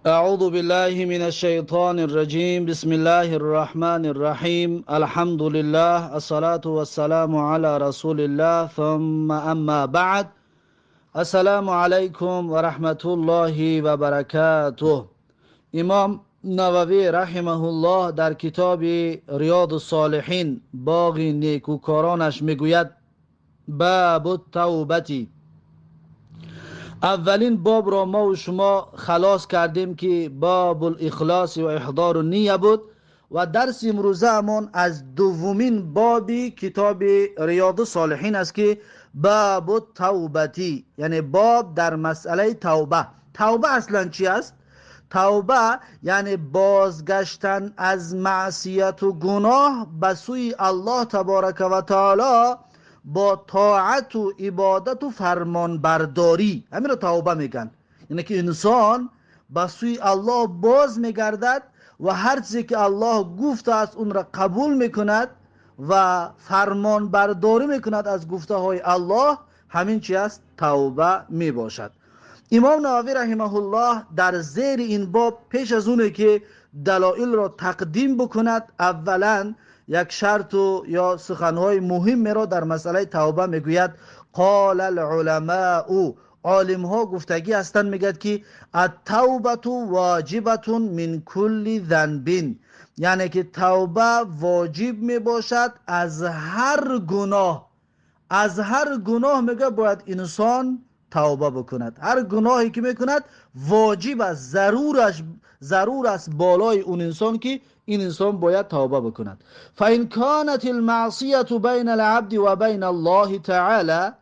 أعوذ بالله من الشيطان الرجيم. بسم الله الرحمن الرحيم. الحمد لله، الصلاة والسلام على رسول الله، ثم أما بعد. السلام علیکم و رحمت الله و برکاته. امام نووی رحمه الله در کتاب ریاض الصالحین باغ نیکوکارانش میگوید: باب التوبة. اولین باب را ما و شما خلاص کردیم که باب الاخلاص و احضار النیه بود و درس امروزه همان از دومین باب کتاب ریاض الصالحین است که باب التوبة، یعنی باب در مسئله توبه. توبه اصلا چی است؟ توبه یعنی بازگشتن از معصیت و گناه به سوی الله تبارک و تعالی با طاعت و عبادت و فرمانبرداری. همین رو توبه میگن، یعنی که انسان به سوی الله باز میگردد و هر چیزی که الله گفته است اون را قبول میکند و فرمانبرداری میکند از گفته های الله. همین چی است؟ توبه میباشد. امام نووی رحمه الله در زیر این باب پیش از اونه که دلایل را تقدیم بکند، اولا یک شرط و یا سخنهای مهم را در مسئله توبه میگوید. قال العلماء، عالم ها گفتگی هستند، میگد که التوبة واجبة من کل ذنب، یعنی که توبه واجب میباشد از هر گناه. از هر گناه میگه باید انسان توبه بکند. هر گناهی که میکند واجب است، ضرور است بالای اون انسان که این انسان باید توبه بکند. فإن كانت المعصیة بین العبد و بین الله تعالی،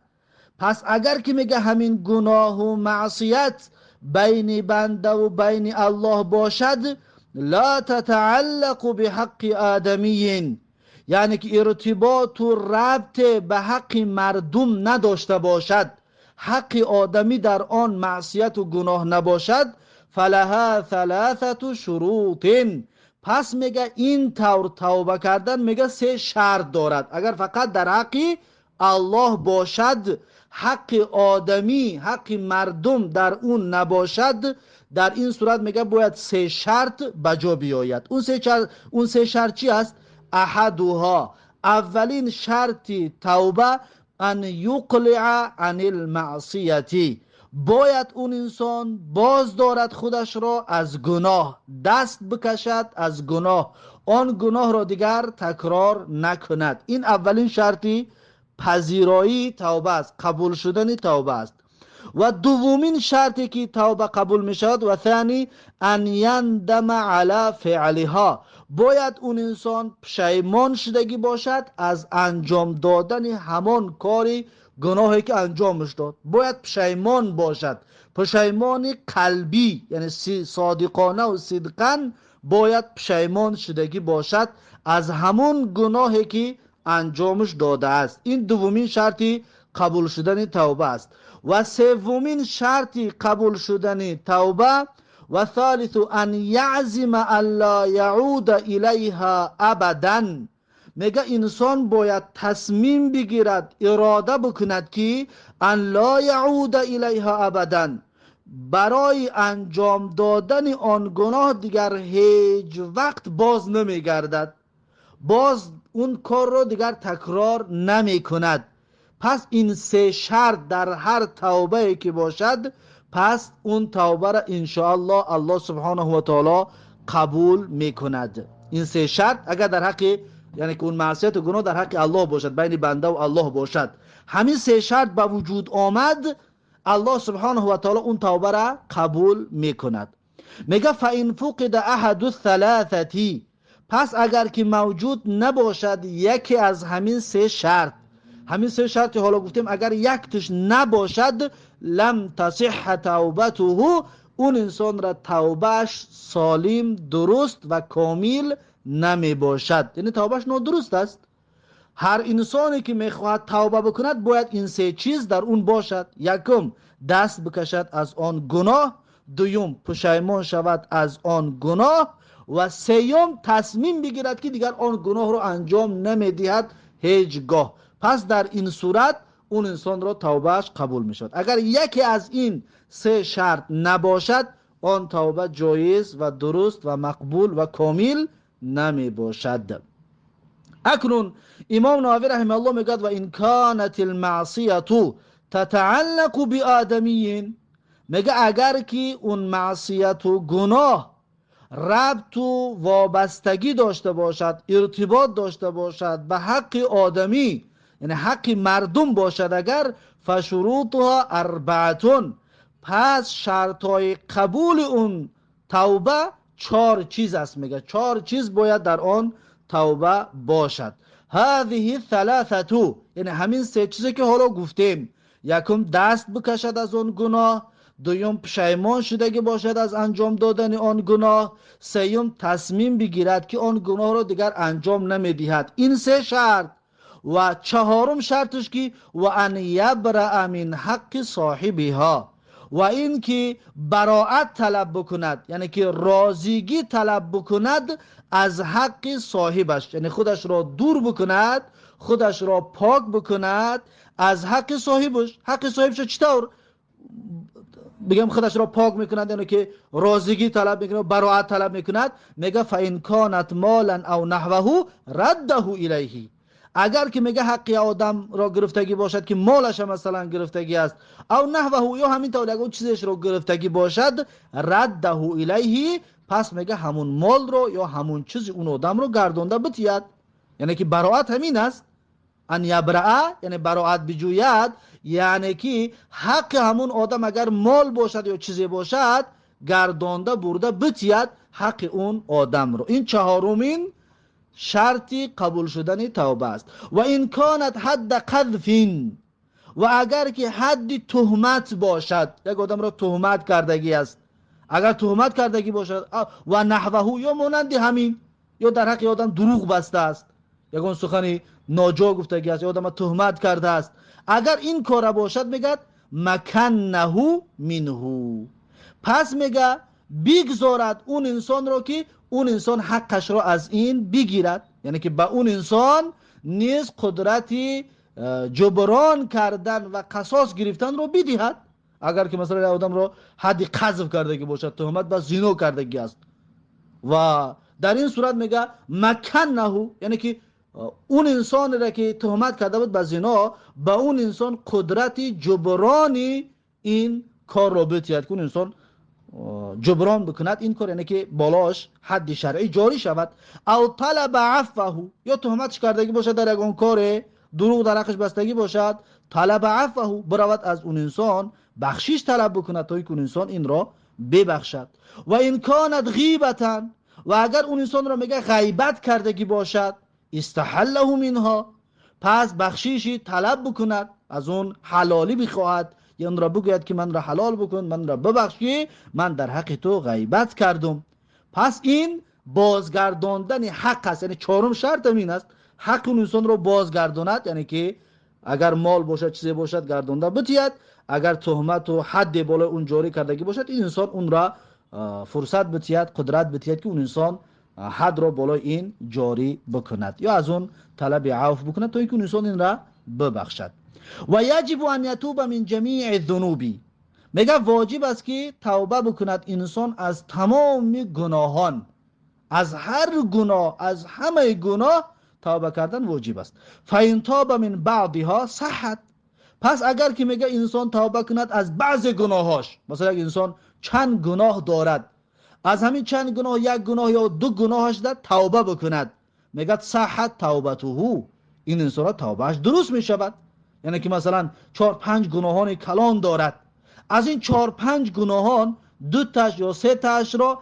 پس اگر که میگه همین گناه و معصیت بین بنده و بین الله باشد، لا تتعلق بحق آدمی، یعنی که ارتباط و ربط به حق مردم نداشته باشد، حق آدمی در آن معصیت و گناه نباشد، فلها ثلاثة شروط. پس میگه این طور توبه کردن میگه سه شرط دارد. اگر فقط در حق الله باشد، حق آدمی، حق مردم در اون نباشد، در این صورت میگه باید سه شرط بجا بیاید. اون سه شرط چی است؟ احدها، اولین شرط توبه، ان یقلع عن المعصیة، باید اون انسان باز دارد خودش را از گناه، دست بکشد از گناه، آن گناه را دیگر تکرار نکند. این اولین شرطی پذیرایی توبه است، قبول شدن توبه است. و دومین شرطی که توبه قبول می شود، و ثانی ان یندم علی فعلها، باید اون انسان پشیمان شدگی باشد از انجام دادن همان کاری گناهی که انجامش داد. باید پشیمان باشد، پشیمان قلبی، یعنی صادقانه و صدقاً باید پشیمان شدگی باشد از همون گناهی که انجامش داده است. این دومین شرطی قبول شدن توبه است. و سومین شرطی قبول شدن توبه، و ثالث ان یعزم الا یعود الیها ابدا، میگه انسان باید تصمیم بگیرد، اراده بکند که ان لا یعود الیها ابدا، برای انجام دادن آن گناه دیگر هیچ وقت باز نمیگردد، باز اون کار رو دیگر تکرار نمی کند. پس این سه شرط در هر توبه که باشد، پس اون توبه را انشاءالله الله سبحانه و تعالی قبول میکند. این سه شرط اگر در حق، یعنی که اون معصیت و گناه در حق الله باشد، بین بنده و الله باشد، همین سه شرط به وجود آمد، الله سبحانه و تعالی اون توبه را قبول میکند. میگه فإن فقد احد الثلاثة، پس اگر که موجود نباشد یکی از همین سه شرط، همین سه شرط حالا گفتیم، اگر یک تش نباشد، لم تصح توبته، اون انسان را توبهش سالم، درست و کامل نمی باشد، یعنی توبهش نادرست است. هر انسانی که میخواهد توبه بکند باید این سه چیز در اون باشد. یکم دست بکشد از آن گناه، دوم پشیمان شود از آن گناه، و سیوم تصمیم بگیرد که دیگر آن گناه رو انجام نمیدهد هیچگاه. پس در این صورت اون انسان را توبهش قبول می شود. اگر یکی از این سه شرط نباشد، آن توبه جایز و درست و مقبول و کامل نمی باشد. اکنون امام نووی رحمه الله میگوید و ان کانت المعصیه تتعلق بآدمی، میگه اگر که اون معصیت و گناه ربط و وابستگی داشته باشد، ارتباط داشته باشد به حق آدمی، یعنی حق مردم باشد، اگر فشروطها اربعتون، پس شرطهای قبول اون توبه 4 چیز است. میگه 4 چیز باید در آن توبه باشد. هذه ثلاثه، یعنی همین 3 چیزی که حالا گفتیم، یکم دست بکشد از اون گناه، دوم پشیمان شدگی باشد از انجام دادن آن گناه، سوم تصمیم بگیرد که آن گناه را دیگر انجام نمیدهد. این 3 شرط. و چهارم شرطش که و ان یبرأ من حق صاحبها، و این که براءت طلب بکند، یعنی که راضیگی طلب بکند از حق صاحبش، یعنی خودش را دور بکند، خودش را پاک بکند از حق صاحبش. حق صاحبش چطور بگم خودش را پاک میکند؟ یعنی که راضیگی طلب میکند، براءت طلب میکند. میگه فان کانت مالا او نحوه رده الیه، اگر که میگه حق آدم را گرفتگی باشد که مالش مثلا گرفتگی است، او نحوه یا همین طور اگر چیزش را گرفتگی باشد، رده الیه، پس میگه همون مال رو یا همون چیز اون آدم رو گردونده بتید. یعنی که براءت همین است، ان یبرأ یعنی براءت بجوید، یعنی که حق همون آدم اگر مال باشد یا چیزی باشد گردانده برده بتید حق اون آدم رو. این چهارمین شرطی قبول شدن توبه است. و این کانت حد قذف، و اگر که حد تهمت باشد، یک آدم را تهمت کردگی است، اگر تهمت کردگی باشد و نحوه یا مانند همین، یا در حق آدم دروغ بسته است، یگان سخنی ناجا گفتگی است، یا آدم تهمت کرده است، اگر این کار باشد میگه مکنه منه، پس میگه بگذارد اون انسان را که اون انسان حقش را از این بگیرد، یعنی که به اون انسان نیز قدرتی جبران کردن و قصاص گرفتن رو بدهد. اگر که مثلا آدم را حد قذف کردگی باشد، تهمت به زنا کردگی است، و در این صورت میگه مکنه، یعنی که اون انسان را که تهمت کرده بود به زنا، به اون انسان قدرت جبرانی این کار را بدهد که اون انسان جبران بکند این کار، یعنی که بالاش حد شرعی جاری شود. او طلب عفوه، یا تهمتش کردگی باشد در یگان کار، دروغ در حقش بستگی باشد، طلب عفوه، برود از اون انسان بخشش طلب بکند تا اینکه اون انسان این را ببخشد. و این کانت غیبتا، و اگر اون انسان را میگه غیبت کردگی باشد، استحله منها، پس بخشیشی طلب بکند، از اون حلالی بخواهد، یا اون را بگوید که من را حلال بکن، من را ببخشی، من در حق تو غیبت کردم. پس این بازگرداندن حق است، یعنی چهارم شرط این است، حق اون انسان را بازگرداند، یعنی که اگر مال باشد چیزی باشد گردانده بتید، اگر تهمت و حد بالای اون جاری کردگی باشد، این انسان اون را فرصت بتید، قدرت بتید که اون انسان حد را بالای این جاری بکند یا از اون طلب عفو بکند تا اینکه اون انسان این را ببخشد. و یجب ان یتوب من جمیع الذنوب، میگه واجب است که توبه بکند انسان از تمام گناهان، از هر گناه، از همه گناه توبه کردن واجب است. فان تاب من بعضها صحت، پس اگر که میگه انسان توبه کند از بعض گناهاش، مثلا یک انسان چند گناه دارد، از همین چند گناه یک گناه یا دو گناهش در توبه بکند، میگه صحت توبته، این انسان توبهش درست میشود. یعنی که مثلا 4-5 گناهان کلان دارد، از این 4-5 گناهان 2 تاش یا 3 تاش را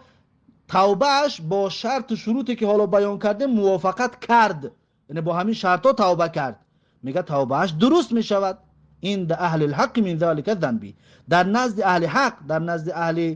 توبهش با شرط و شروطی که حالا بیان کرده موافقت کرد، یعنی با همین شرط ها توبه کرد، میگه توبهش درست میشود. این اهل الحق من ذلك الذنب، در نزد اهل حق، در نزد اهل،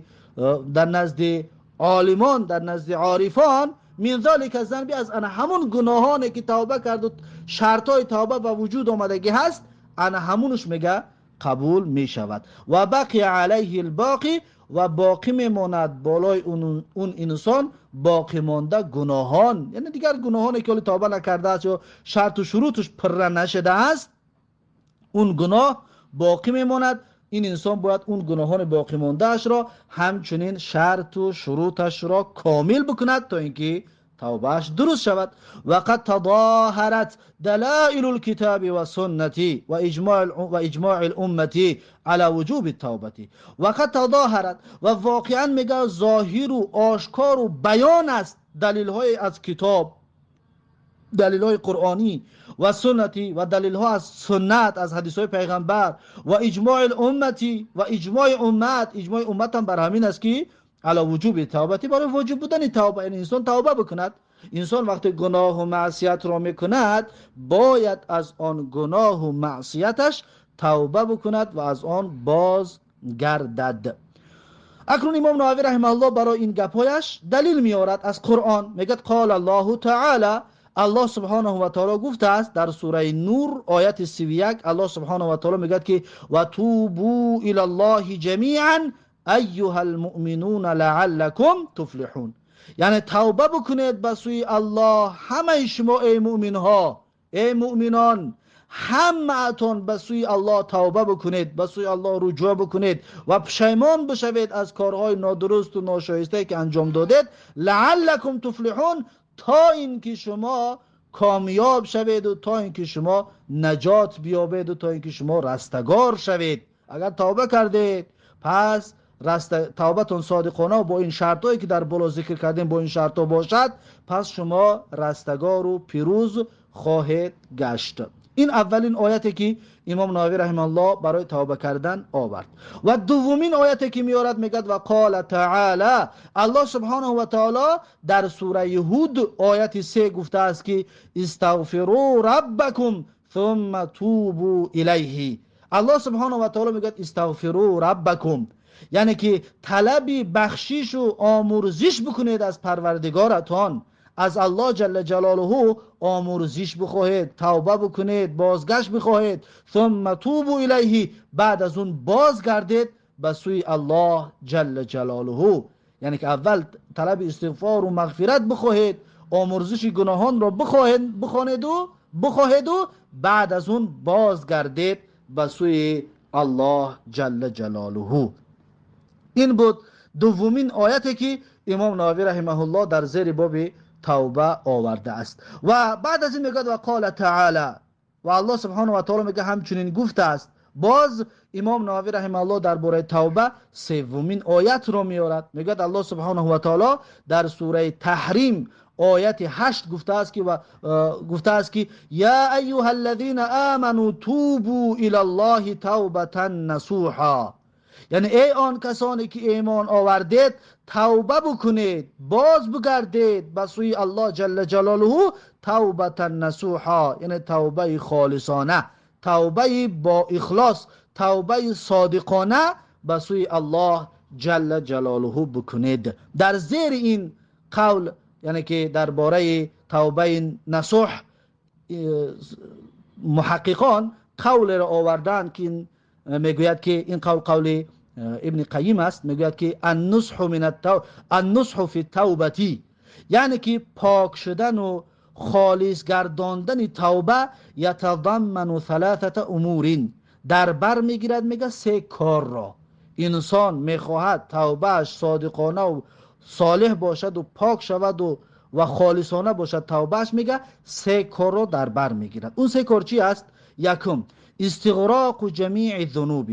در نزد عالمان، در نزد عارفان، من ذلك الذنب، از ان همون گناهانی که توبه کرد و شرطای توبه به وجود آمدگی هست، ان همونش میگه قبول میشود. و بقی علیه الباقی، و باقی میماند بالای اون انسان باقی مانده گناهان، یعنی دیگر گناهانی که توبه نکرده است یا شرط و شروطش پر نشده است، اون گناه باقی میماند این انسان باید اون گناهان باقی مانده اش را همچنین شرط و شروطش را کامل بکند تا اینکه توبهش درست شود. وقد تظاهرت دلائل الكتاب والسنة واجماع الامه على وجوب التوبه. وقد تظاهرت و واقعا میگه ظاهر و آشکار و بیان است دلیل های از کتاب، دلیل های قرآنی و سنتی و دلیل ها از سنت، از حدیث های پیغمبر و اجماع الامتی و اجماع امت. اجماع امت هم بر همین است که علی وجوب توبتی، برای واجب بودن توبه، یعنی انسان توبه بکند. انسان وقتی گناه و معصیت را میکند باید از آن گناه و معصیتش توبه بکند و از آن باز گردد. اکنون امام نووی رحمه الله برای این گپهایش دلیل میارد از قرآن. میگه قال الله تعالی، الله سبحانه و تعالی گفته است در سوره نور آیت 31، الله سبحانه و تعالی میگه که و توبوا الی الله جمیعا ایها المؤمنون لعلکم تفلحون. یعنی توبه بکنید به سوی الله همه شما ای مؤمن ها، ای مؤمنان، همه‌تان به سوی الله توبه بکنید، به سوی الله رجوع بکنید و پشیمان بشوید از کارهای نادرست و ناشایسته که انجام دادید. لعلکم تفلحون، تا اینکه شما کامیاب شوید و تا اینکه شما نجات بیابید و تا اینکه شما رستگار شوید. اگر توبه کردید پس توبتون صادقانه و با این شرطایی که در بالا ذکر کردیم با این شرطا باشد، پس شما رستگار و پیروز خواهید گشت. این اولین آیتی که امام نووی رحمه الله برای توبه کردن آورد. و دومین آیتی که میارد میگد و قال تعالی، الله سبحانه و تعالی در سوره هود آیت 3 گفته است که استغفروا ربکم ثم توبوا الیه. الله سبحانه و تعالی میگد استغفروا ربکم، یعنی که طلب بخشش و آمرزش بکنید از پروردگارتان، از الله جل جلاله آمرزش بخواهید، توبه بکنید، بازگشت بخواهید. ثم توبوا الیه، بعد از اون بازگردید به سوی الله جل جلاله. یعنی که اول طلب استغفار و مغفرت بخواهید، آمرزش گناهان را بخواهید، بخواهید و بعد از اون بازگردید به سوی الله جل جلاله. این بود دومین آیتی که امام نووی رحمه الله در زیر باب توبه آورده است. و بعد از این میگه و قال تعالی، و الله سبحانه و تعالی میگه همچنین گفته است. باز امام نووی رحمه الله درباره توبه سومین آیت رو میارد. میگه الله سبحانه و تعالی در سوره تحریم آیت 8 گفته است که گفته است که یا ایها الذین آمنوا توبوا الی الله توبة نصوحا. یعنی ای آن کسانی که ایمان آوردید توبه بکنید، باز بگردید به سوی الله جل جلاله توبة نصوحا، یعنی توبه خالصانه، توبه با اخلاص، توبه صادقانه به سوی الله جل جلاله بکنید. در زیر این قول، یعنی که درباره توبه نصوح محققان قول را آوردن که میگوید که این قول قول ابن قیم است. میگوید که النصح من النصح فی التوبه، یعنی که پاک شدن و خالص گرداندن توبه یتضمن ثلاثه امور، در بر میگیرد میگه سه کار را. انسان میخواهد توبهش صادقانه و صالح باشد و پاک شود و خالصانه باشد توبهش، میگه سه کار را در بر میگیرد. اون سه کار چی است؟ یکم استغراق جمیع الذنوب،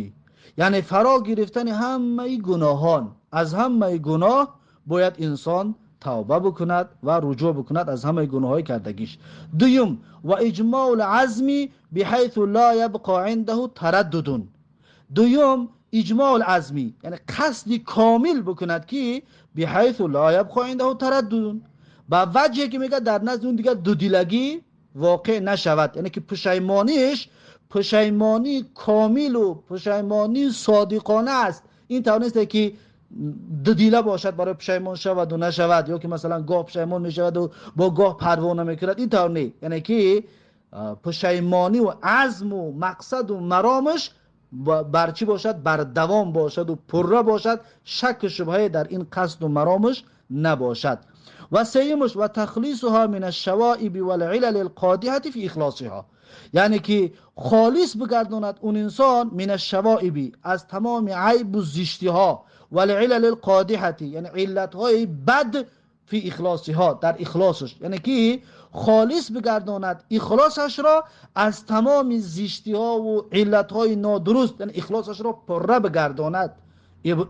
یعنی فرا گرفتن همه گناهان. از همه گناه باید انسان توبه بکند و رجوع بکند از همه گناه‌های کردگیش. دوم و اجماع العزم بحيث لا يبقى عنده تردد. دوم اجماع العزم، یعنی قصد کامل بکند که بحيث لا يبقى عنده تردد، با وجهی که میگه در نزد اون دیگه دودیلگی واقع نشود، یعنی که پشیمانیش پشیمانی کامل و پشیمانی صادقانه است. این طور نیست که دودیله باشد برای پشیمان شود و نشود، یا که مثلا گاه پشیمان میشود و با گاه پروا نمیکند. این طور نیست، یعنی که پشیمانی و عزم و مقصد و مرامش بر چی باشد؟ بر دوام باشد و پره باشد، شک شبهه در این قصد و مرامش نباشد. و سیمش و تخلیصها من الشوائب والعلل القادحة فی اخلاصها، یعنی که خالص بگرداند اون انسان من الشوائب، از تمام عیب و زشتی ها، و العلل القادحه، یعنی علت های بد، فی اخلاصها، در اخلاصش، یعنی که خالص بگرداند اخلاصش را از تمام زشتی ها و علت های نادرست، یعنی اخلاصش را پره بگرداند،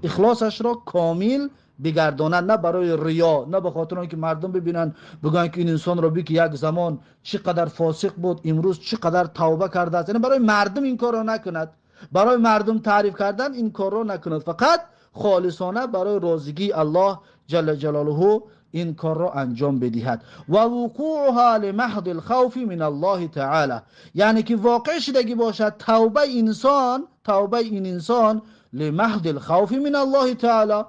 اخلاصش را کامل بگرداند، نه برای ریا، نه به خاطر اینکه مردم ببینن بگن که این انسان را بی که یک زمان چقدر فاسق بود، امروز چقدر توبه کرده است. یعنی برای مردم این کار را نکند، برای مردم تعریف کردن این کار را نکند، فقط خالصانه برای راضیگی الله جل جلاله این کار را انجام بدهد. و وقوعها لمحض الخوف من الله تعالی، یعنی که واقع شدگی باشد توبه انسان، توبه این انسان لمحض الخوف من الله تعالی،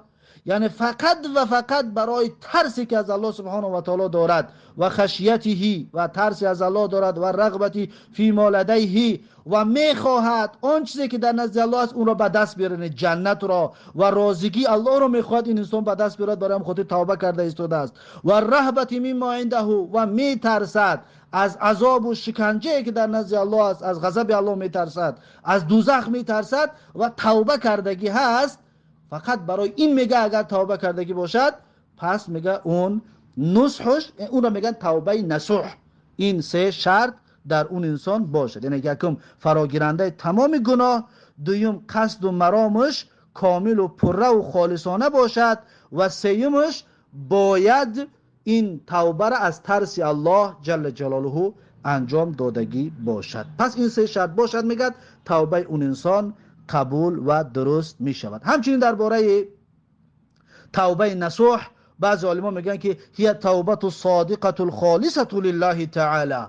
یعنی فقط و فقط برای ترسی که از الله سبحانه و تعالی دارد و خشیته، و ترسی از الله دارد، و رغبتی فی ما لدیه، و میخواهد آن چیزی که در نزد الله است اون را به دست بیاره، جنت را و راضیگی الله را میخواهد این انسان به دست بیارد، برای هم خاطر توبه کرده ایستاده است. و رهبت مما عنده، و میترسد از عذاب و شکنجه که در نزد الله است، از غضب الله میترسد، از دوزخ میترسد و توبه کردگی هست. فقط برای این میگه اگر توبه کردگی باشد، پس میگه اون نصحش، اون را میگن توبه نصوح. این سه شرط در اون انسان باشد، یعنی یکم فراگیرنده تمام گناه، دویم قصد و مرامش کامل و پره و خالصانه باشد، و سیمش باید این توبه را از ترس الله جل جلاله انجام دادگی باشد. پس این سه شرط باشد، میگه توبه اون انسان قبول و درست می شود. همچنین درباره توبه نصوح بعضی علما میگن که هی توبه صادقه الخالصه لله تعالی،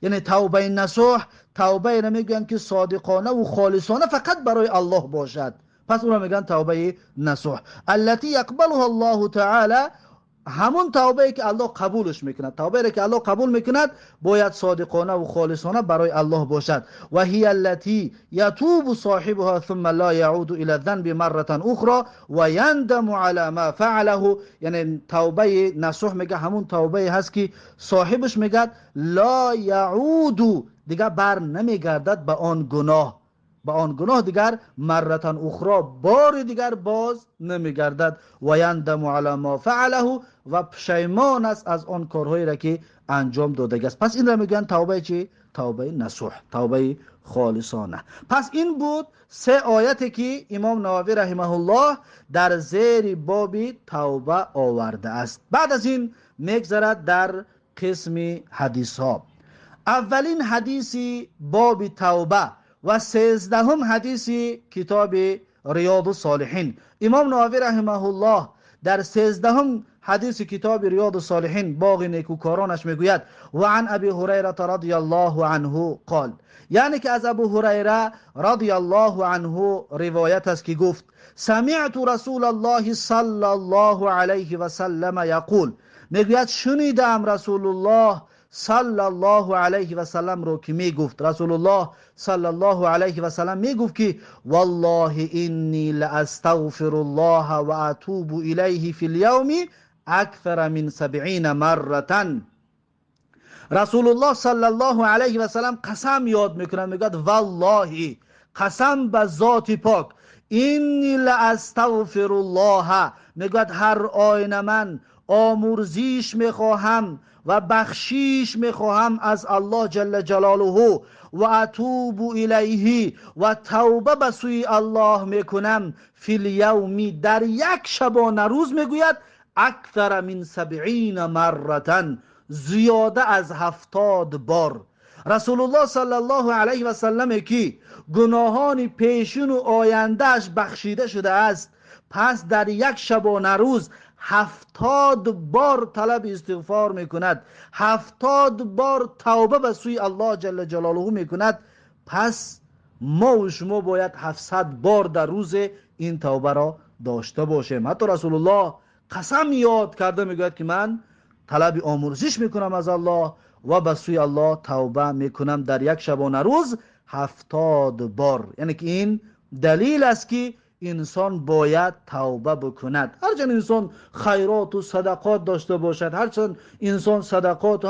یعنی توبه نصوح توبه را میگن که صادقانه و خالصانه فقط برای الله باشد، پس اون را میگن توبه نصوح. التي يقبلها الله تعالی، همون توبه که الله قبولش میکند، توبه که الله قبول میکند باید صادقانه و خالصانه برای الله باشد. و هی التي يتوب صاحبها ثم لا يعود الى الذنب مره اخرى ويندم على ما فعله، یعنی توبه نصوح میگه همون توبه هست که صاحبش میگه لا يعود، دیگه بر نمیگردد به آن گناه، به آن گناه دیگر مرتن اخرى، بار دیگر باز نمیگردد. و یندم علی ما فعله، و پشیمان است از آن کارهایی را که انجام داده است. پس این را میگن توبه چی؟ توبه نصوح، توبه خالصانه. پس این بود سه آیتی که امام نووی رحمه الله در زیر باب توبه آورده است. بعد از این میگذرد در قسم حدیث ها. اولین حدیث باب توبه و 13 حدیث کتاب ریاض الصالحین. امام نووی رحمه الله در 13 حدیث کتاب ریاض الصالحین باغ نیکوکارانش میگوید و عن ابی هریره رضی الله عنه قال، یعنی که از ابو هریره رضی الله عنه روایت است که گفت سمعت رسول الله صلی الله علیه و سلم یقول، میگوید شنیدم رسول الله صلی الله علیه و سلم رو که میگفت، رسول الله صلی الله علیه و سلم میگفت که والله انی لاستغفر الله و اتوب الیه فی الیوم اکثر من 70 مره. رسول الله صلی الله علیه و سلم قسم یاد میکنه، میگه والله، قسم به ذات پاک، انی لاستغفر الله، میگه هر آینه من آمرزیش میخواهم و بخشیش میخواهم از الله جل جلاله و اتوب الیه، و توبه به سوی الله میکنم، فی الیوم، در یک شبانه روز، میگوید اکثر من 70 مره، زیاده از 70 بار. رسول الله صلی الله علیه و سلم که گناهان پیشین و آیندهش بخشیده شده است، پس در یک شبانه روز 70 بار طلب استغفار میکند، 70 بار توبه به سوی الله جل جلاله میکند. پس ما و شما باید 700 بار در روز این توبه را داشته باشیم. حتی رسول الله قسم یاد کرده میگوید که من طلب آمرزش میکنم از الله و به سوی الله توبه میکنم در یک شبانه روز 70 بار. یعنی که این دلیل است که انسان باید توبه بکند. هرچند انسان خیرات و صدقات داشته باشد، هرچند انسان صدقات و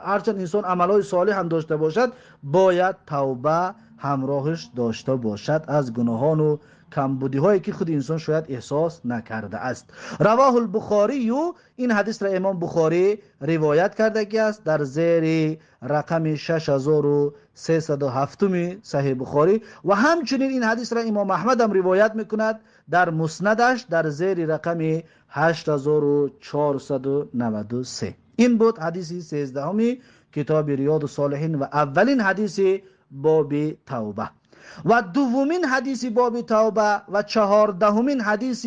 هرچند انسان عملهای صالح هم داشته باشد، باید توبه همراهش داشته باشد از گناهان و کمبودی هایی که خود انسان شاید احساس نکرده است. رواه البخاری، این حدیث را امام بخاری روایت کرده است در زیر رقم 6307 صحیح بخاری، و همچنین این حدیث را امام احمد هم روایت میکند در مسندش در زیر رقم 8493. این بود حدیث 13 کتاب ریاض الصالحین و اولین حدیث باب توبه. و دومین حدیث باب توبه و 14مین حدیث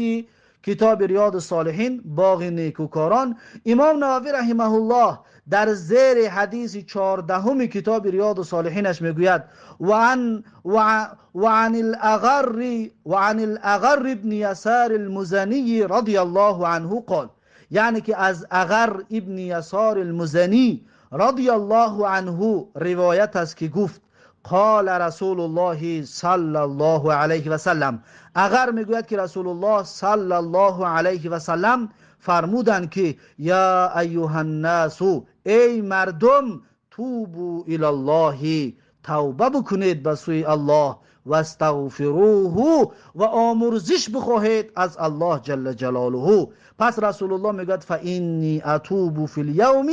کتاب ریاض الصالحین باغ نیکوکاران، امام نووی رحمه الله در زیر حدیث 14 کتاب ریاض الصالحینش میگوید وعن الاغر ابن یسار المزنی رضی الله عنه قال، یعنی که از اغر ابن یسار المزنی رضی الله عنه روایت است که گفت قال رسول الله صلی الله علیه و سلم. اگر میگوید که رسول الله صلی الله علیه و سلم فرمودند که یا ایها الناس، ای مردم، توبوا الی الله، توبه بکنید به سوی الله، و استغفروه، و آمرزش بخواهید از الله جل جلاله. پس رسول الله میگوید فانی اتوب فی الیوم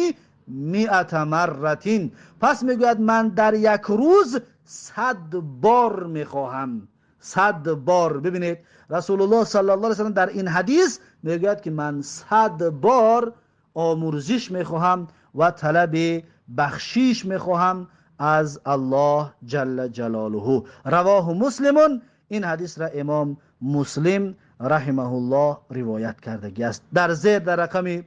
100 مرة، پس میگوید من در یک روز 100 بار میخواهم. 100 بار. ببینید رسول الله صلی الله علیه و سلم در این حدیث میگوید که من 100 بار آمرزش میخواهم و طلب بخشیش میخواهم از الله جل جلاله. رواه مسلم، این حدیث را امام مسلم رحمه الله روایت کردگی است. در زیر در رقم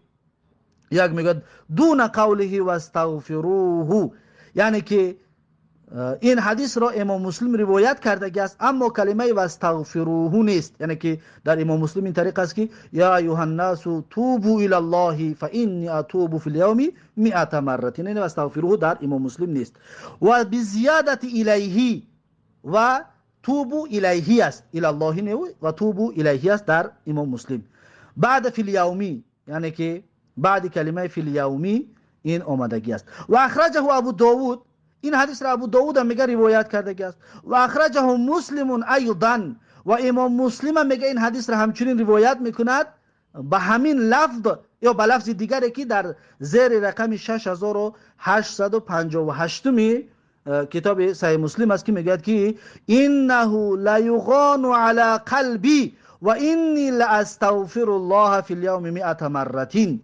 یک میگوید دون قوله و استغفروه، یعنی که این حدیث را امام مسلم روایت کرده است اما کلمه و استغفروه نیست، یعنی که در امام مسلم این طریق است که یا ایها الناس توبوا الی الله فانی اتوب فی الیوم 100 مره، یعنی استغفروه در امام مسلم نیست. و بزیادت الیه و توبوا الیه است، الی الله نه و توبوا الیه است در امام مسلم. بعد فی الیوم، یعنی که بعد کلمه فی الیوم این آمدگی است. و اخرجه ابو داود، این حدیث را ابو داود هم میگه روایت کرده است. و اخرجه مسلم ایضا، و امام مسلم هم میگه این حدیث را همچنین روایت میکند به همین لفظ یا به لفظ دیگری که در زیر رقم 6858 کتاب صحیح مسلم است که میگوید که انه لیغان علی قلبی و انی لاستغفر الله فی الیوم 100 مره.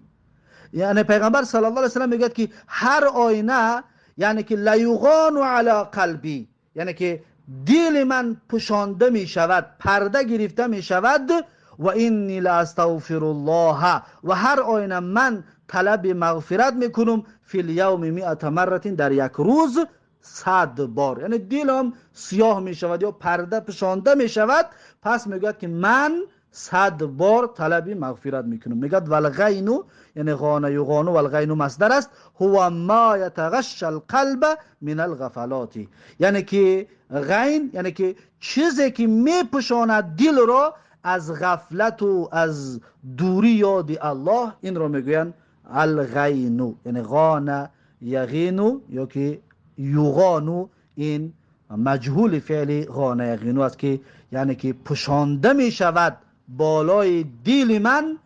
یعنی پیغمبر صلی الله علیه و سلم میگوید که هر آینه، یعنی که لیغان علی قلبی، یعنی که دل من پوشانده می شود، پرده گرفته می شود، و انی لاستغفر الله، و هر آینه من طلب مغفرت میکنم فی الیوم 100 مره، در یک روز 100 بار. یعنی دلم سیاه می شود یا پرده پوشانده می شود، پس میگوید که من 100 بار طلب مغفرت میکنم. میگوید والغین، یعنی غانه یغانو، والغین مصدر است، هو ما یتغشى القلب من الغفلات، یعنی که غین یعنی که چیزی که میپوشاند دل را از غفلت و از دوری یاد الله، این را میگویند الغین، یعنی غانه یغینو یا که یغانو، این مجهول فعل غانه یغینو است که یعنی که پوشانده می شود بالای دل من،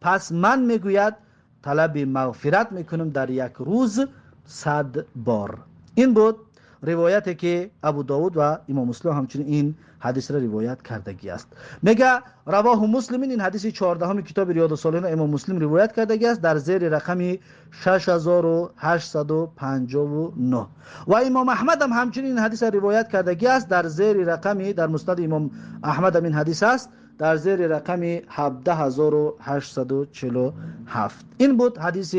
پس من میگوید طلب مغفرت میکنم در یک روز 100 بار. این بود روایتی که ابو داود و امام مسلم همچنین این حدیث را روایت کردگی است. میگه رواه مسلم، این حدیث 14 کتاب ریاض الصالحین امام مسلم روایت کردگی است در زیر رقم 6859. و امام احمد هم همچنین این حدیث را روایت کردگی است در زیر رقم، در مسند امام احمد هم این حدیث است در زیر رقم 17847. این بود حدیث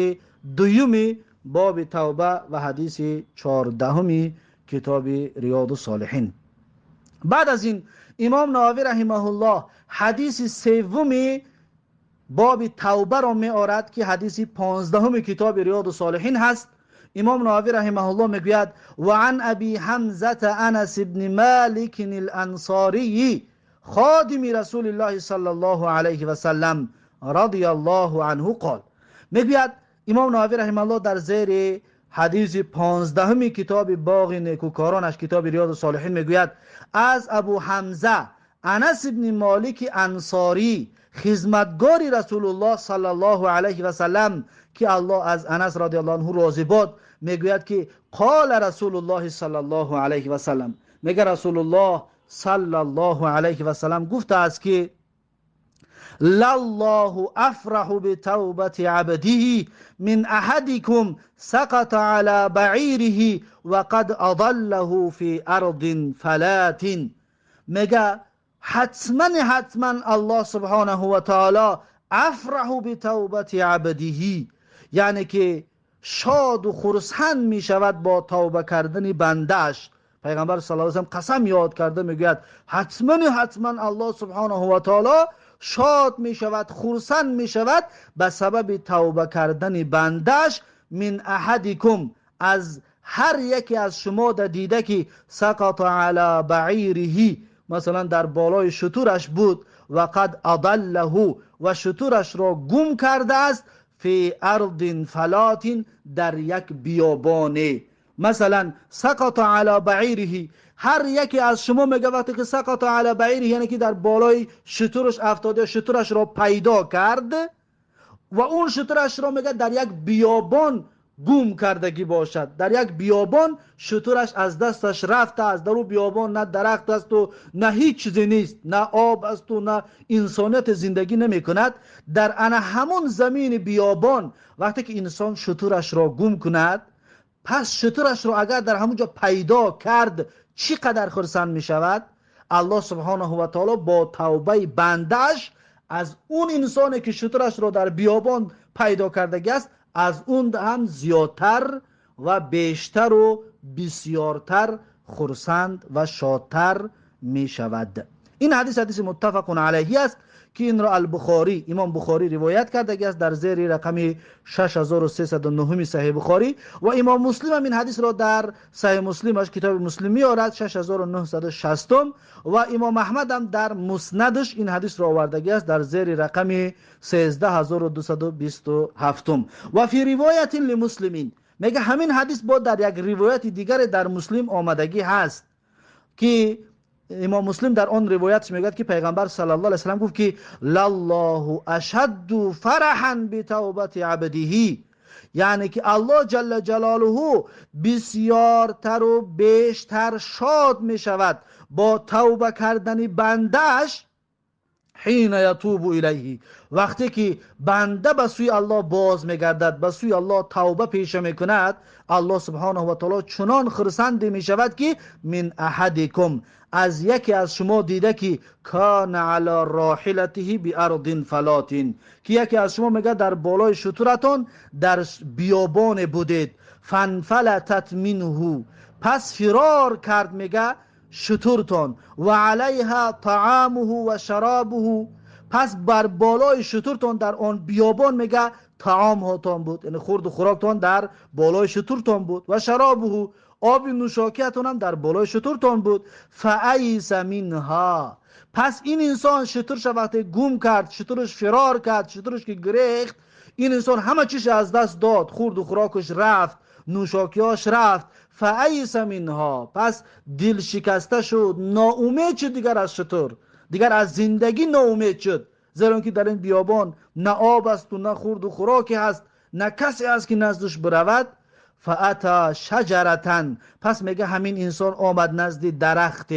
دوم باب توبه و حدیث 14 کتاب ریاض الصالحین. بعد از این امام نووی رحمه الله حدیث سوم باب توبه را می آورد که حدیث 15 کتاب ریاض الصالحین هست. امام نووی رحمه الله میگوید و عن ابی حمزه انس بن مالک الانصاری خادم رسول الله صلی الله علیه و سلم رضی الله عنه قال. میگوید امام نووی رحمه الله در زیر حدیث 15 کتاب باغ نیکوکارانش کتاب ریاض الصالحین میگوید از ابو حمزه انس ابن مالک انصاری خدمتگار رسول الله صلی الله علیه و سلم که الله از انس رضی الله عنه راضی باد، میگوید که قال رسول الله صلی الله علیه و سلم، میگه رسول الله صلی الله علیه و سلم گفته است که لله افرح بتوبة عبده من احدكم سقط على بعیره وقد اضله فی ارض فلات. میگه حتما حتما الله سبحانه و تعالی افرح بتوبة عبده، یعنی که شاد و خرسند می شود با توبه کردن بندهش. پیغمبر صلی الله علیه و سلم قسم یاد کرده میگوید حتما حتما الله سبحانه و تعالی شاد می شود، خرسند می شود به سبب توبه کردن بندش. من احدکم، از هر یکی از شما دیده که سقط علی بعیره، مثلا در بالای شتورش بود، و قد اضله، و شتورش را گم کرده است، فی ارض فلات، در یک بیابانه. مثلا سقط علی بعیره، هر یکی از شما میگه وقتی که سقط علی بعیره یعنی که در بالای شتورش افتاده، شتورش را پیدا کرد و اون شتورش را میگه در یک بیابان گم کردگی باشد، در یک بیابان شتورش از دستش رفته است، در او بیابان نه درخت است و نه هیچ چیزی نیست، نه آب است و نه انسانیت زندگی نمی کند. در انا همون زمین بیابان وقتی که انسان شتورش را گم کند، پس شتورش را اگر در همونجا پیدا کرد چی قدر خرسند می شود؟ الله سبحانه و تعالی با توبه بندش از اون انسانی که شتورش را در بیابان پیدا کردگی است، از اون هم زیادتر و بیشتر و بسیارتر خرسند و شادتر می شود. این حدیث حدیث متفق علیه است که این را البخاری، امام بخاری روایت کرده است در زیر رقم 6309 صحیح بخاری، و امام مسلم هم این حدیث را در صحیح مسلمش کتاب مسلم میآورد 6960، و امام احمد هم در مسندش این حدیث را آورده است در زیر رقم 13227. و فی روایت لمسلمین، میگه همین حدیث با در یک روایت دیگر در مسلم آمدگی هست که امام مسلم در آن روایتش میگوید که پیغمبر صلی الله علیه و سلم گفت که لله اشد فرحا بتوبة عبده، یعنی که الله جل جلاله بسیارتر و بیشتر شاد میشود با توبه کردن بندهش، حین یتوب الیه، وقتی که بنده به سوی الله باز میگردد، به سوی الله توبه پیشه میکند، الله سبحانه و تعالی چنان خرسند میشود که من احدکم، از یکی از شما دیده که کان علی راحلته بارض فلات، که یکی از شما میگه در بالای شترتان در بیابان بودید، فانفلتت منه، پس فرار کرد میگه شترتان، و علیها طعامه و شرابه، پس بر بالای شترتان در آن بیابان میگه طعام هاتان بود، یعنی خورد و خوراکتان در بالای شترتان بود، و شرابه، آب نوشاکیتان هم در بالای شترتان بود، فایس منها، پس این انسان شترش وقتی گم کرد، شترش فرار کرد، شترش که گریخت، این انسان همه چیش از دست داد، خورد و خوراکش رفت، نوشاکیاش رفت، فایس منها، پس دل شکسته شد، ناامید شد دیگر از شتر، دیگر از زندگی ناامید شد، زیرا که در این بیابان نه آب است و نه خورد و خوراکی هست، نه کسی است که نزدش برود. فاتا شجرتن، پس میگه همین انسان آمد نزد درخت،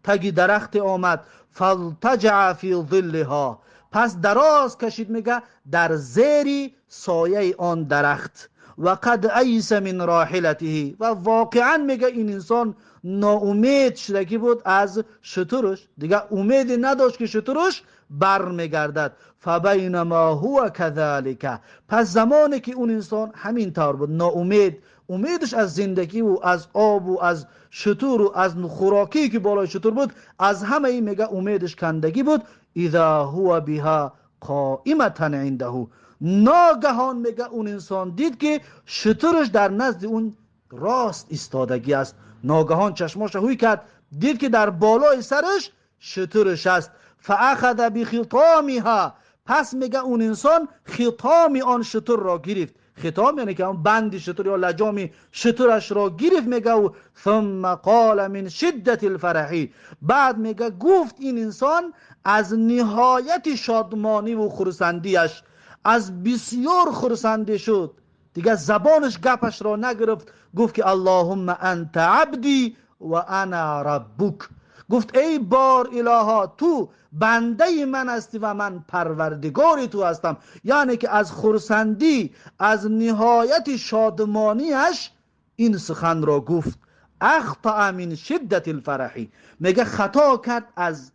تگی درخت آمد، فالتجع فی ظلها، پس دراز کشید میگه در زیر سایه آن درخت، و قد ایس من راحلته، و واقعا میگه این انسان ناامید شدگی بود از شترش، دیگه امیدی نداشت که شترش بر میگردد. فبینما هو کذالک، پس زمانی که اون انسان همین طور بود، ناامید، امیدش از زندگی و از آب و از شتر و از خوراکی که بالای شتر بود، از همه این میگه امیدش کندگی بود. اذا هو بها قائمة عنده، ناگهان میگه اون انسان دید که شترش در نزد اون راست ایستادگی است. ناگهان چشماش هوی کرد، دید که در بالای سرش شترش است. فاخذ بخطامها، پس میگه اون انسان خطام آن شتر را گرفت. خطام یعنی که آن بند شتر یا لجام شترش را گرفت. میگه و ثم قال من شدت الفرحی، بعد میگه گفت این انسان از نهایت شادمانی و خرسندیش، از بسیار خرسندی شد، دیگه زبانش گپش را نگرفت، گفت که اللهم انت عبدی و انا ربک. گفت ای بار الها، تو بنده من هستی و من پروردگار تو هستم. یعنی که از خرسندی، از نهایت شادمانیش این سخن را گفت. اخطأ من شدت الفرحی، میگه خطا کرد از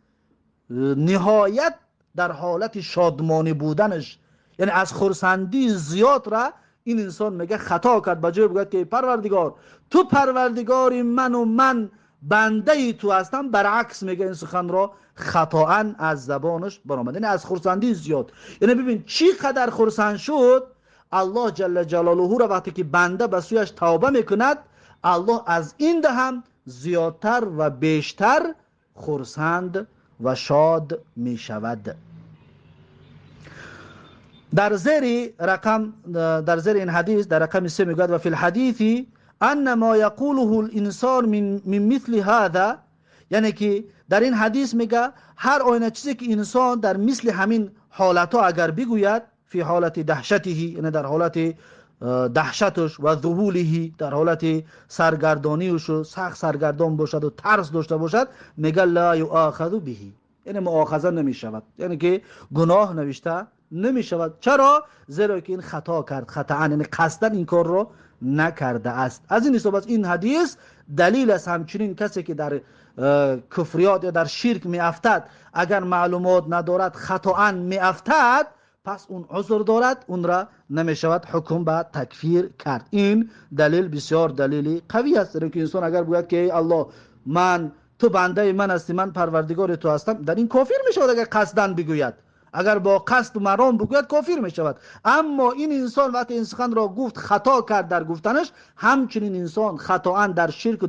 نهایت در حالت شادمانی بودنش، یعنی از خرسندی زیاد را این انسان میگه خطا کرد. به جای بگه که پروردگار تو پروردگار من و من بنده تو هستم، برعکس میگه این سخن را خطاً از زبانش برآمد، یعنی از خرسندی زیاد. یعنی ببین چی قدر خرسند شد. الله جل جلاله را وقتی که بنده به سویش توبه میکند، الله از این هم زیادتر و بیشتر خرسند و شاد میشود. در زیر رقم، در زیر این حدیث در رقم 3 میگوید و فی الحدیث ان ما یقوله الانسان من مثل هذا، یعنی که در این حدیث میگه هر آینه چیزی که انسان در مثل همین حالتها اگر بگوید، فی حالت دهشته، یعنی در حالت دهشتش و ذهوله، در حالت سرگردانیش و سخت سرگردان باشد و ترس داشته باشد، میگه لا یؤاخذ به، یعنی مؤاخذه نمیشود، یعنی که گناه نوشته نمیشود. چرا؟ زیرا که این خطا کرد، خطا یعنی قصدا این کار رو نکرده است. از این حساب این حدیث دلیل است. همچنین کسی که در کفریات یا در شرک می افتد، اگر معلومات ندارد خطا می افتد، پس اون عذر دارد، اون را نمی شود حکم به تکفیر کرد. این دلیل بسیار دلیل قوی است. که انسان اگر بگوید که ای الله من، تو بنده من هستی، من پروردگار تو هستم، در این کافر می شود اگر قصدا بگوید، اگر با قصد و مرام بگوید کافر می شود. اما این انسان وقتی این سخن را گفت خطا کرد در گفتنش، همچنین انسان خطا در شرک و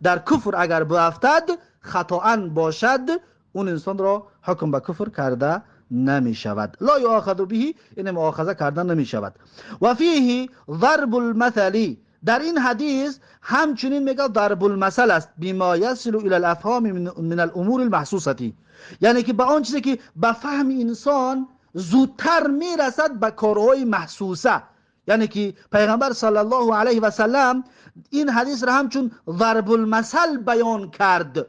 در کفر اگر بیفتد خطا باشد، اون انسان را حکم به کفر کرده نمی شود. لا یؤاخذ به، یعنی مؤاخذه کردن نمی شود. و فیه ضرب المثل، در این حدیث همچنین میگه ضرب المثل است، بما یصل الی الافهام من الامور المحسوسه، یعنی که به آن چیزی که به فهم انسان زودتر میرسد به کارهای محسوسه. یعنی که پیغمبر صلی الله علیه و سلم این حدیث را همچون ضرب المثل بیان کرد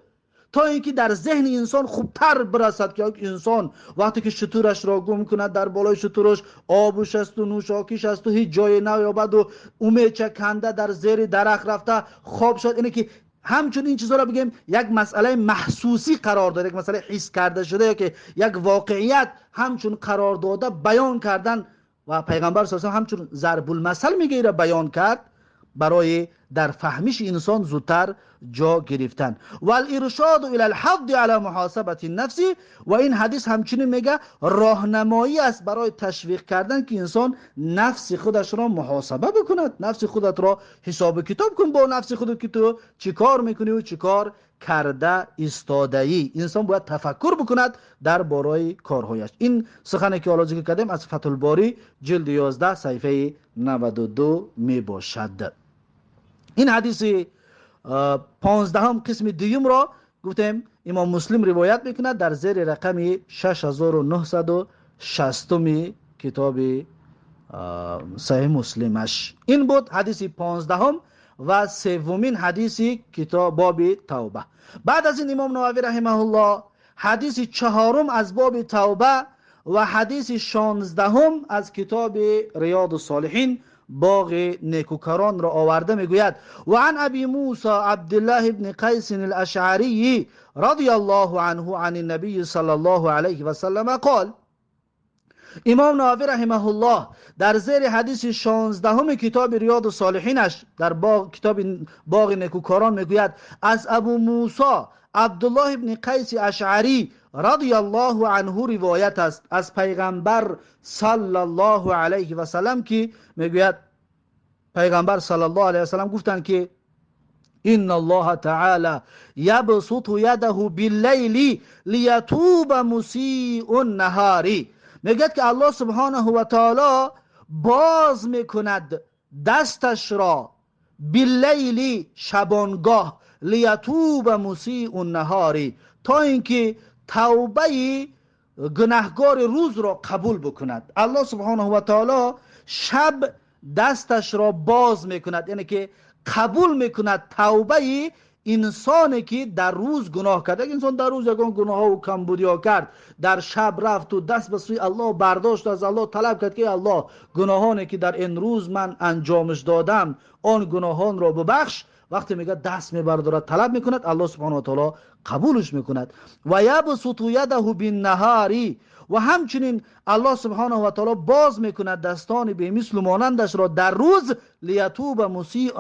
تا اینکه در ذهن انسان خوبتر برسد که یک انسان وقتی که شترش را گم کند، در بالای شترش آبش است و نوشاکیش است و هیچ جای نیابد و اومیچه کنده در زیر درخت رفته خواب شد، اینه که همچون این چیزا را بگیم یک مسئله محسوسی قرار داده، یک مسئله حس کرده شده که یک واقعیت همچون قرار داده بیان کردن و پیغمبر صلی الله علیه و همچون ضرب المثل میگه را بیان کرد برای در فهمش انسان زودتر جا گرفتن. و الارشاد الى الحض على محاسبه النفس، و این حدیث همچنین میگه راهنمایی است برای تشویق کردن که انسان نفس خودش را محاسبه بکند، نفس خودت را حساب کتاب کن با نفس خودت که تو چی کار میکنی و چی کار کرده ایستاده‌ای. انسان باید تفکر بکند در بارای کارهایش. این سخنی که حالا ذکر کردیم از فتح الباری جلد 11 صفحه 92 می باشد. این حدیث 15 قسم دوم را گفتیم امام مسلم روایت میکند در زیر رقم 6960 کتاب صحیح مسلمش. این بود حدیث 15 و سومین حدیث کتاب باب توبه. بعد از این امام نووی رحمه الله حدیث 4 از باب توبه و حدیث 16 از کتاب ریاض الصالحین باغ نیکوکاران را آورده میگوید و عن ابی موسی عبدالله بن قیس الاشعری رضی الله عنه عن النبی صلی الله علیه و سلم قال. امام نووی رحمه الله در زیر حدیث 16 کتاب ریاض الصالحینش در باغ کتاب باغ نیکوکاران میگوید از ابو موسی عبدالله بن قیس اشعری رضی الله عنه روایت است از پیغمبر صلی الله علیه و سلم که میگوید پیغمبر صلی الله علیه و سلم گفتند که ان الله تعالى يبسط يده بالليل ليتوب مسيء النهار. میگه که الله سبحانه و تعالی باز میکند دستش را باللیل شبانگاه، لیتوب مسیء النهار، تا اینکه توبه گناهکار روز را قبول بکند. الله سبحانه و تعالی شب دستش را باز میکند، یعنی که قبول میکند توبه انسانی که در روز گناه کرد. اگه انسان در روز یکان گناه ها و کمبودی ها کرد، در شب رفت و دست به سوی الله برداشت، از الله طلب کرد که الله گناهانی که در این روز من انجامش دادم آن گناهان را ببخش، وقتی میگه دست میبردارد طلب میکند، الله سبحانه و تعالی قبولش میکند. و یبسط یده بالنهار، و همچنین الله سبحانه و تعالی باز میکند دستان به مثل مانندش را در روز، لیتوب مسیء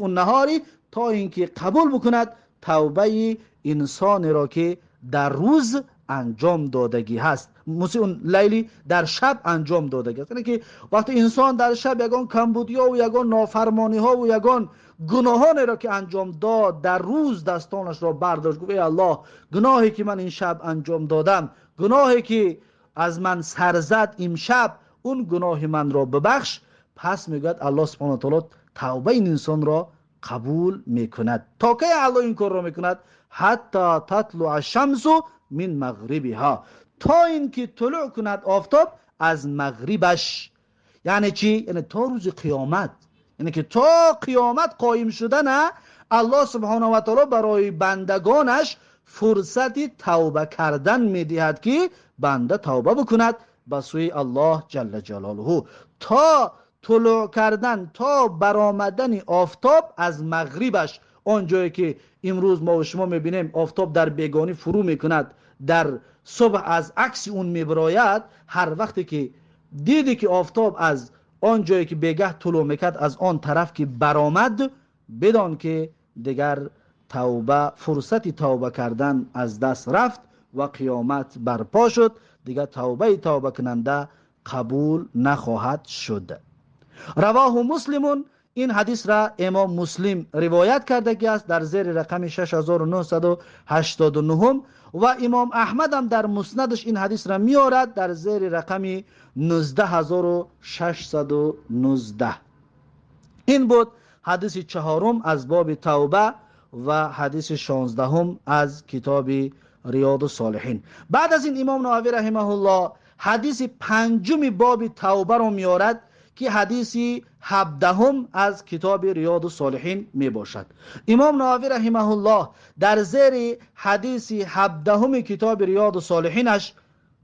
النهار، تا اینکه قبول بکند توبه انسان را که در روز انجام دادگی هست. مسیء اللیل در شب انجام دادگی است. یعنی که وقتی انسان در شب یگان کمبودی ها و یگان نافرمانی ها و یگان گناهانی را که انجام داد، در روز دستانش را برداشت، گفت ای الله گناهی که من این شب انجام دادم، گناهی که از من سر زد امشب، اون گناه من را ببخش. پس میگوید الله سبحانه و تعالی توبه این انسان را قبول میکند. تا کی الله این کار را میکند؟ حتی تطلع الشمس من مغربها، تا اینکه طلوع کند آفتاب از مغربش. یعنی چی؟ یعنی تا روز قیامت، یعنی که تا قیامت قایم شدن الله سبحانه و تعالی برای بندگانش فرصت توبه کردن میدهد که بنده توبه بکند به سوی الله جل جلاله. تا طلوع کردن، تا برآمدن آفتاب از مغربش، آن جایی که امروز ما و شما میبینیم آفتاب در بیگانی فرو میکند، در صبح از عکس اون میبراید، هر وقتی که دیدی که آفتاب از آن جایی که بیگه طلوع میکرد از آن طرف که برآمد، بدان که دیگر توبه، فرصت توبه کردن از دست رفت و قیامت برپا شد، دیگر توبه توبه کننده قبول نخواهد شد. رواه مسلم، این حدیث را امام مسلم روایت کرده که است در زیر رقم 6989 و امام احمد هم در مسندش این حدیث را میارد در زیر رقم 19619. این بود حدیث چهارم از باب توبه و حدیث 16 از کتاب ریاض الصالحین. بعد از این امام نووی رحمه الله حدیث پنجم باب توبه را میارد که حدیث 17 از کتاب ریاض الصالحین می باشد. امام نووی رحمه الله در زیر حدیث 17 کتاب ریاض الصالحینش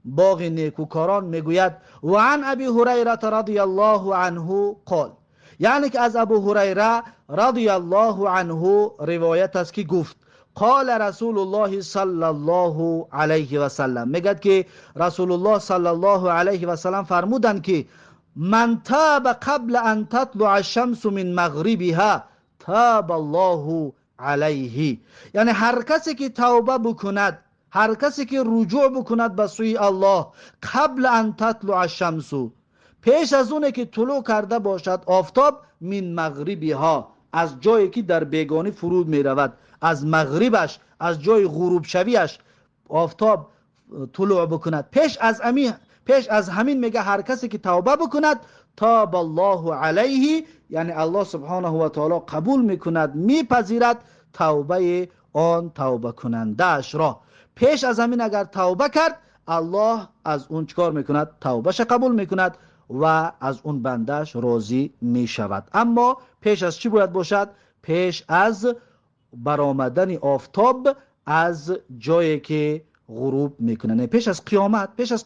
باغ نیکوکاران میگوید و عن ابی هریره رضی الله عنه قال، یعنی که از ابو هریره رضی الله عنه روایت است که گفت قال رسول الله صلی الله علیه و سلم، میگد که رسول الله صلی الله علیه و سلم فرمودند که من تاب قبل ان تطلع الشمس من مغربها تاب الله علیه، یعنی هر کسی که توبه بکند، هر کسی که رجوع بکند به سوی الله، قبل ان تطلع الشمس، پیش از اونه که طلوع کرده باشد آفتاب، من مغربها، از جایی که در بیگانی فرود می رود، از مغربش، از جای غروب شویش آفتاب طلوع بکند، پیش از همین میگه هر کسی که توبه بکند تاب الله علیه، یعنی الله سبحانه و تعالی قبول میکند، میپذیرد توبه آن توبه کننده اش را. پیش از همین اگر توبه کرد، الله از اون چکار میکند؟ توبهش قبول میکند و از اون بندش راضی میشود. اما پیش از چی باید باشد؟ پیش از برآمدن آفتاب از جایی که غروب میکنه، پیش از قیامت، پیش از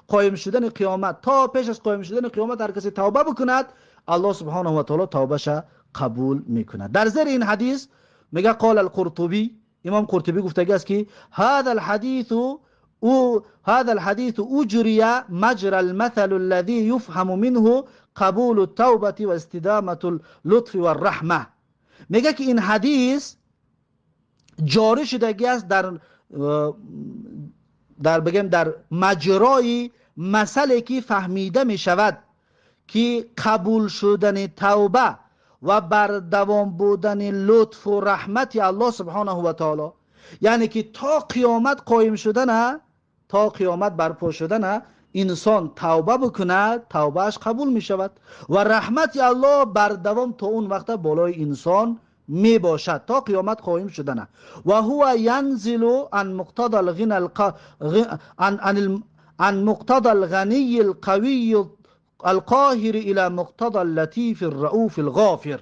قایم شدن قیامت، تا پیش از قایم شدن قیامت هر کسی توبه بکند الله سبحانه و تعالی توبهش قبول میکند. در زیر این حدیث میگه قال القرطبی، امام قرطبی گفته است که هذا الحديث اجري مجرى المثل الذي يفهم منه قبول التوبة واستدامة اللطف والرحمة. میگه که این حدیث جاری شدگی است در بگم در مجرای مسئله که فهمیده می شود که قبول شدن توبه و بردوام بودن لطف و رحمت الله سبحانه و تعالی، یعنی که تا قیامت قایم شدن، تا قیامت برپا شدن، انسان توبه بکند توبهش قبول می شود و رحمت الله بردوام تا اون وقت بالای انسان می باشد تا قیامت قایم شدن. و هو ینزل عن مقتضى الغنى عن مقتضى الغنی القوی القاهر الى مقتضى اللطیف الرؤوف الغافر.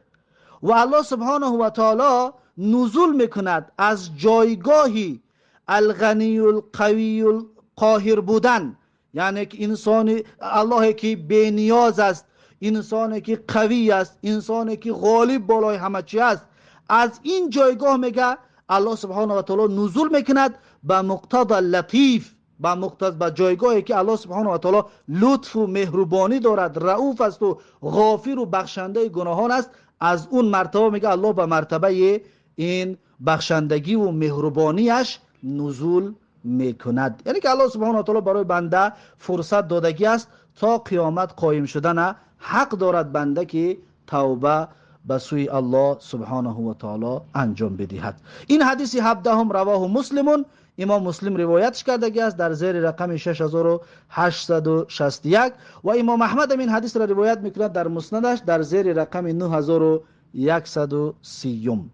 و الله سبحانه و تعالی نزول میکند از جایگاهی الغنی القوی القاهر بودن، یعنی که انسان الله که بی نیاز است، انسانی که قوی است، انسانی که غالب بالای همه چی است، از این جایگاه میگه الله سبحانه و تعالی نزول میکند به مقتضى لطیف، به مقتضى به جایگاهی که الله سبحانه و تعالی لطف و مهربانی دارد، رؤوف است و غافر و بخشنده گناهان است. از اون مرتبه میگه الله به مرتبه این بخشندگی و مهربانیش نزول میکند. یعنی که الله سبحانه و تعالی برای بنده فرصت دادگی است تا قیامت قایم شدن، حق دارد بنده که توبه به سوی الله سبحانه و تعالی انجام بدهد. این حدیث 17 رواه مسلمون، امام مسلم روایتش کردگی است در زیر رقم 6861 و امام احمد این حدیث را روایت میکند در مسندش در زیر رقم 9130.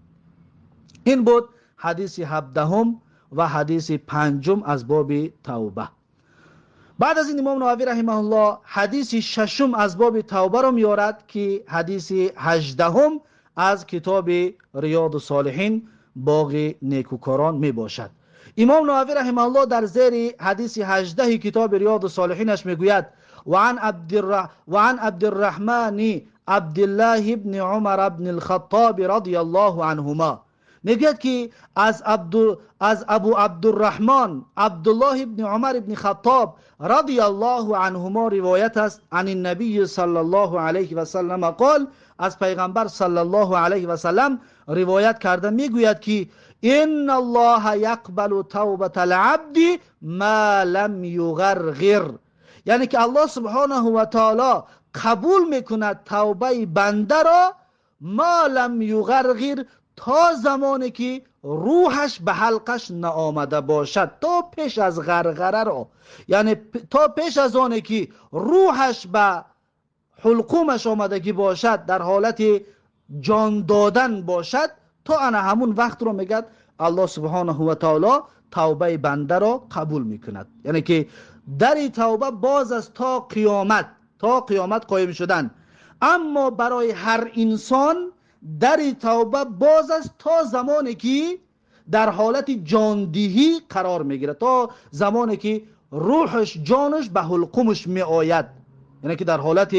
این بود حدیث 17 و حدیث 5 از باب توبه. بعد از این امام نووی رحمه الله حدیث 6 از باب توبه را میارد که حدیث 18 از کتاب ریاض الصالحین باغ نیکوکاران می باشد. امام نووی رحمه الله در زیر حدیث 18 کتاب ریاض الصالحینش میگوید وعن عبدالرحمن عبدالله ابن عمر ابن الخطاب رضی الله عنهما، میگوید که از ابو عبدالرحمن عبدالله ابن عمر ابن خطاب رضی الله عنهما روایت است عن النبی صلی الله علیه و سلم قال، از پیغمبر صلی الله علیه و سلم روایت کرده میگوید که ان الله یقبل توبة العبد ما لم یغرغر، یعنی که الله سبحانه و تعالی قبول میکند توبه بنده را ما لم یغرغر، تا زمانی که روحش به حلقش نآمده باشد، تا پیش از غرغره را، یعنی تا پیش از آنی که روحش به حلقومش آمدگی باشد، در حالت جان دادن باشد، تا انا همون وقت رو میگد الله سبحانه و تعالی توبه بنده را قبول میکند. یعنی که در توبه باز است تا قیامت، تا قیامت قایم شدن. اما برای هر انسان در توبه باز است تا زمانی که در حالت جاندهی قرار میگیره، تا زمانی که روحش جانش به حلقومش می آید، یعنی که در حالت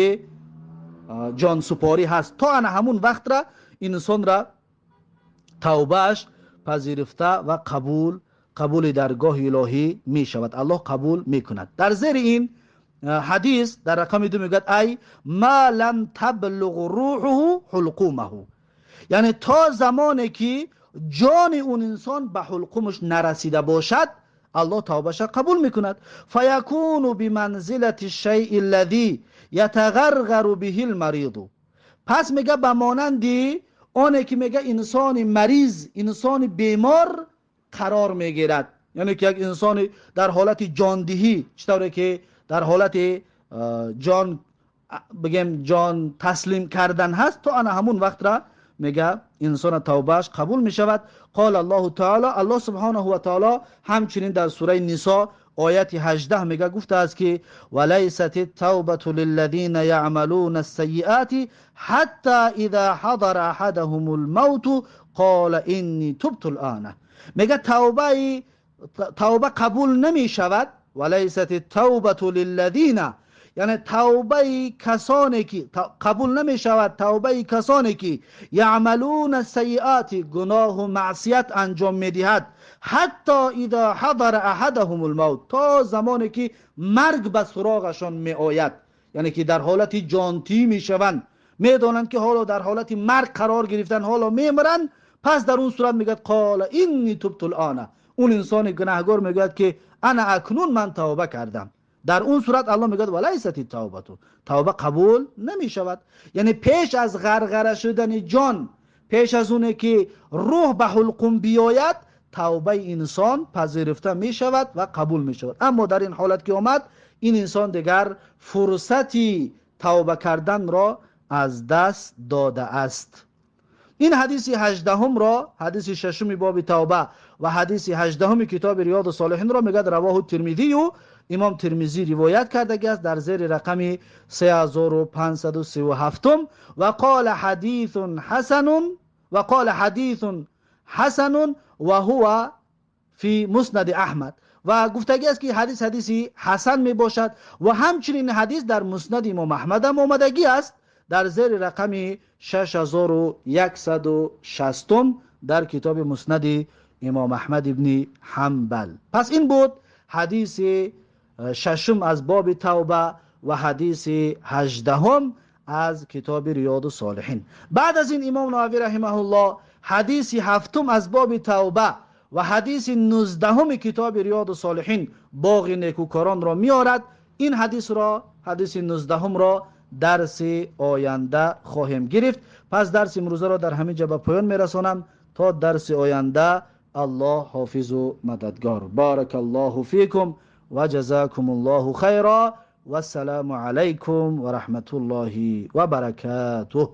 جان سپاری هست، تا انا همون وقت را انسان را توبهش پذیرفته و قبول درگاه الهی می شود، الله قبول می کند. در زیر این حدیث در رقم 2 میگوید ای ما لم تبلغ روحه حلقومه، یعنی تا زمانی که جان اون انسان به حلقومش نرسیده باشد الله توبهش قبول میکند. فیکون بمنزله الشیء الذی یتغرغر به المریض، پس میگه به مانند آنه که میگه انسان مریض، انسان بیمار قرار میگیرد، یعنی که یک انسان در حالت جاندهی، چطوره که در حالت جان بگیم جان تسلیم کردن هست، تا انا همون وقت را میگه انسان توبهش قبول میشود. قال الله تعالی، الله سبحانه و تعالی همچنین در سوره نساء آیت 18 میگه گفته است که ولیست التوبة للذین یعملون السیئات حتی اذا حضر احدهم الموت قال انی تبت الآن. میگه توبه قبول نمیشود. ولیست التوبة للذین، یعنی توبه کسانی که قبول نمی شود، توبه کسانی که یعملون السیئات، گناه و معصیت انجام میدهد، حتی اذا حضر احدهم الموت، تا زمانی که مرگ به سراغشان می آید، یعنی که در حالت جانتی می شوند، می دانند که حالا در حالت مرگ قرار گرفتن، حالا میمرند، پس در اون صورت میگه قال انی تبت الان، اون انسان گناهگار میگوید که انا اکنون من توبه کردم، Дар он сурат Аллоҳ мегӯяд: ва лайсат тавбату, тавба қабул намешавад. Яъне пеш аз ғарғара шудани ҷон, пеш аз оне ки рӯҳ ба ҳулқум биёяд, тавбаи инсон пазируфта мешавад ва қабул мешавад. Аммо дар ин ҳолат ки омад, ин инсон дигар фурсати тавба карданро аз даст додааст. Ин ҳадиси 18-ро, ҳадиси шашуми боби тавба ва ҳадиси 18-уми китоби Риёду Солиҳинро мегӯяд: равоҳу Тирмизию, имом Тирмизӣ ривоят кардагиаст дар зери рақами 3537, ва қола ҳадисун ҳасанун, ва қола ҳадисун ҳасанун ва ҳува фи Муснади Аҳмад. Ва гуфтагӣ аст ки ҳадис ҳадиси ҳасан мебошад ва ҳамчунин ҳадис дар Муснади имом Аҳмад ҳам омадагӣ аст дар зери рақами 6160 дар китоби Муснади имом Аҳмад ибни Ҳанбал. Пас ин буд ҳадиси шашум аз боби тавба ва ҳадиси 18-ум аз китоби Риёду Солиҳин. Баъд аз ин имом Нававӣ раҳимаҳуллоҳ ҳадиси ҳафтум аз боби тавба ва ҳадиси 19-уми китоби Риёду Солиҳин, боғи некӯкоронро меорад. Ин ҳадисро, ҳадиси 19-умро дарси оянда хоҳем гирифт. Пас дарси имрӯзаро дар ҳамин ҷо ба поён мерасонам. То дарси оянда Аллоҳ ҳофизу мададгор. Баракаллоҳу фикум ва ҷазакумуллоҳу хайра. Вассалому алайкум ва раҳматуллоҳи ва баракатуҳ.